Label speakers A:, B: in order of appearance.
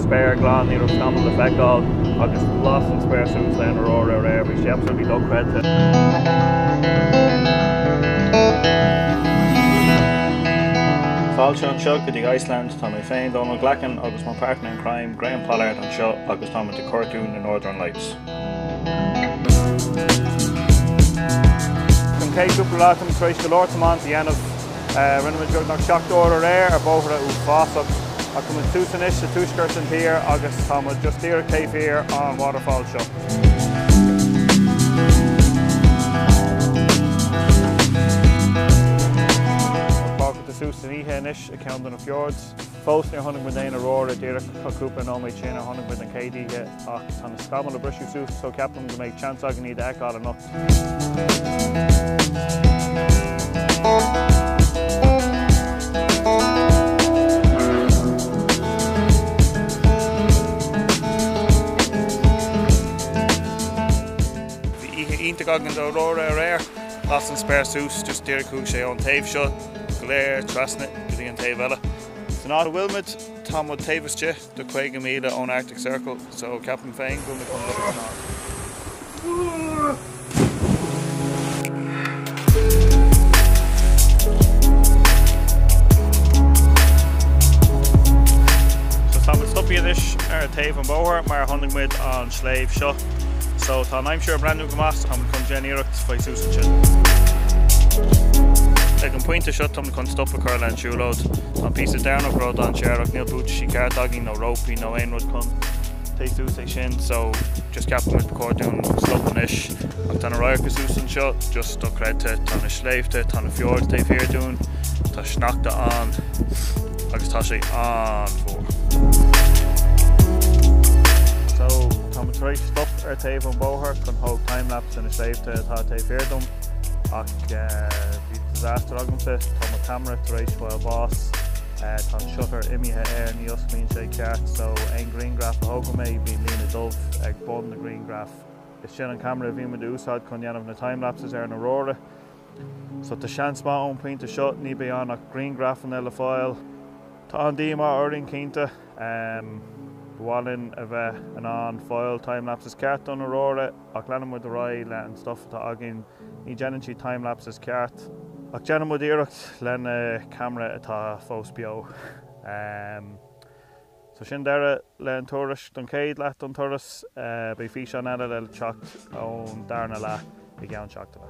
A: spéir glan, ní raibh scamall le feiceáil agus las an spéir suas le an aurora aréir, bhí sé absolutely dochreidte.
B: Fáilte anseo go dtí Iceland, tá mé féin, Dónal Glackin, agus mo partner in crime, Graham Pollard anseo agus táimid ag cuartú na Northern Lights.
A: An chéad cúpla lá táimid tar éis go leor tiomáint a dhéanamh. Rinne muid beagnach 7 uair aréir ar bóithre uafásach ach tá muid suas anois sa tuaisceart den tír agus tá muid just díreach taobh thiar an waterfall seo. Fágtha suas san oíche anois i ceann de na fjords. Fós níor chonaic muid aon aurora díreach cúpla nóiméad sin a chonaic muid an chéad oíche ach tá na scamaill ag briseadh suas so ceapaim go mbeidh seans againn iad a fheiceáil anocht. Bhí oíche iontach againn do aurora aréir. Las an spéir suas just díreach chuaigh sé ón taobh seo go léir trasna go dtí an taobh eile. San áit a bhfuil muid, tá muid taobh istigh de 50 míle ón Arctic Circle so ceapaim féin go bhfuil muid chun dul ag snámh. So tá muid stoptha anois ar taobh an bhóthair mar chonaic muid an sléibh seo. So tá an aimsir ag breathnú go maith so tá muid chun déanamh iarracht fáil suas ansin. Ag an pointe seo tá muid chun stop a chur le an siúlóid. Tá an píosa deireanach ródainséarach, níl buataisí ceart againn nó rópaí nó aon rud chun téigh suas é sin so just ceapann muid ba chóir dúinn stop anois. Ach tá na radharca suas anseo just dochreidte, tá na sléibhte, tá na fjords taobh thiar dúinn, tá sneachta ann agus tá sé an-fhuar. So tá muid tar éis stop ar taobh an bóthar chun thóg timelapse de na sléibhte atá taobh thiar dom ach bhí disaster agamsa, tá mo camera tar éis fáil bás, tá an shutter imithe air, ní osclaíonn sé ceart so aon grianghraf a thógann mé bíonn líne dubh ag bun na grianghraf. Is sin an camera a bhí muid a úsáid chun dhéanamh na timelapses ar an aurora. So tá seans maith ón pointe seo ní beidh ann ach grianghrafanna le fáil. Tá an díomá orainn cinnte. Ba mhaith linn a bheith in ann fáil timelapses ceart don aurora ach leanann muid ar aghaidh le an stuff atá againn. Ní déanann siad timelapses ceart ach déanann muid iarracht le na camera atá fós beo. So sin deireadh le an tuairisc don chéad leath don turas. Beidh físeán eile le teacht ón darna leath i gceann seachtaine.